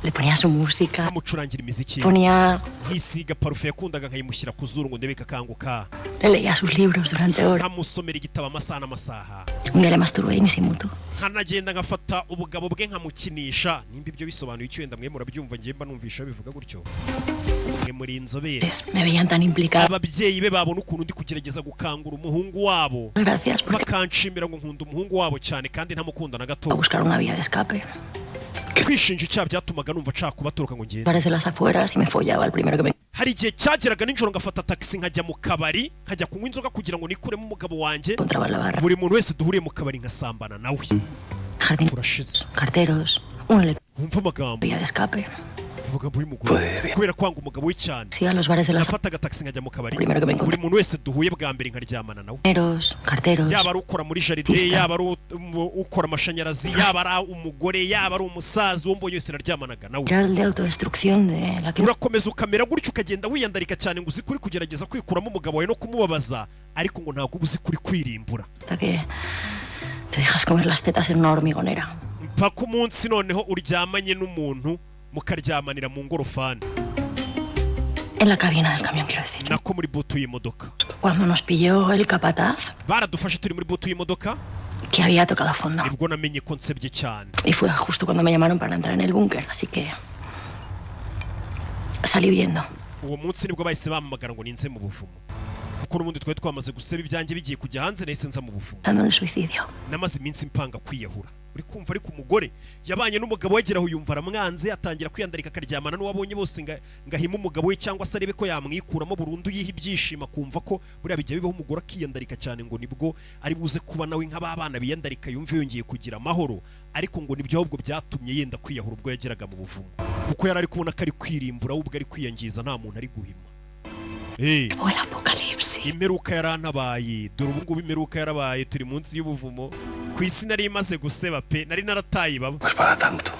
Le ponía su música. Nkamucurangira imiziki. Ponía. Nkisiga parufe yakundaga, nkayimushyira ku zuru ngo ndebe ikakanguka. Le leía sus libros durante horas. Nkamusomera igitabo amasaha n'amasaha. Un día le masturbé y ni se inmutó. Nkanagenda nkafata ubugabo bwe nkamukinisha. Nimba ibyo bisobanuye icyo, wenda mwe murabyumva, ngiye mba numvisha bivuga gutyo, mwe muri inzobere. Me veían tan implicada. Ababyeyi be babona ukuntu ndi kugerageza gukangura umuhungu wabo, Gracias, porque bakanshimira ngo nkunda umuhungu wabo cyane kandi ntamukunda na gato. a buscar una vía de escape. Kwishinja icyaha byatumaga numva nshaka kubatoroka ngo ngende. Bares de las afueras y me follaba el primero que me Hari igihe cyageraga nijoro ngafata taxi nkajya mu kabari, nkajya kunywa inzoga kugira ngo nikuremo umugabo wanjye. Encontraba en la barra. Buri muntu wese duhuriye mu kabari nkasambana nawe. Jardineros, Turashize. Carteros, uno le Wumva amagambo. Vía de escape. Amagambo y'umugore kubera kwanga umugabo we cyane. Sí, a los bares de las Nafataga taxi nkajya mu kabari, Primero que me encontré. buri muntu wese duhuye bwa mbere nkaryamana nawe. Jardineros, carteros. Yaba ari ukora muri jardin, Pista. yaba ari ukora amashanyarazi, yaba ari umugore, yaba ari umusaza, uwo mbonye wese naryamanaga nawe. Espiral de autodestrucción de la que Urakomeza ukamera gutyo, ukagenda wiyandarika cyane ngo uzi kuri kugerageza kwikuramo umugabo wawe no kumubabaza, ariko ngo ntabwo uba uzi kuri kwirimbura. Hasta que te dejas comer las tetas en una hormigonera. Mpaka umunsi noneho uryamanye n'umuntu, mukaryamanira mu ngorofani. En la cabina del camión, quiero decir. Nako muri butu y'imodoka. Cuando nos pilló el capataz, Baradufashe turi muri butu y'imodoka. Que había tocado fondo. Nibwo namenye ko nsebye cyane. Y fue justo cuando me llamaron para entrar en el búnker, así que salí huyendo. Uwo munsi nibwo bahise bampamagara ngo ninze mu buvumo, kuko n'ubundi twari twamaze guseba, ibyanjye bigiye kujya hanze, nahise nza mu buvumo. Pensando en el suicidio. Namaze iminsi mpanga kwiyahura. Uri kumva? Ariko umugore yabanye n'umugabo we, ageraho yumva aramwanze, atangira kwiyandarika, akaryamana n'uwabonye bose ngahima umugabo we cyangwa se arebe ko yamwikuramo burundu, yiha ibyishimo, akumva ko buriya bijya bibaho umugore akiyandarika cyane ngo nibwo ari buze kuba nawe nk'abana biyandarika, yumve yongeye kugira amahoro. Ariko ngo nibyo, ahubwo byatumye yenda kwiyahura ubwo yageraga mu buvumo, kuko yari ari kubona ko ari kwirimbura, we ubwo ari kwiyangiza, nta muntu ari guhima. O el apocalipsis. Imperuka yarantabaye. Dore ubu ngubu imperuka yarabaye, turi munsi y'ubuvumo. Ku isi nari imaze guseba pe, nari narataye ibaba. Pues para tanto.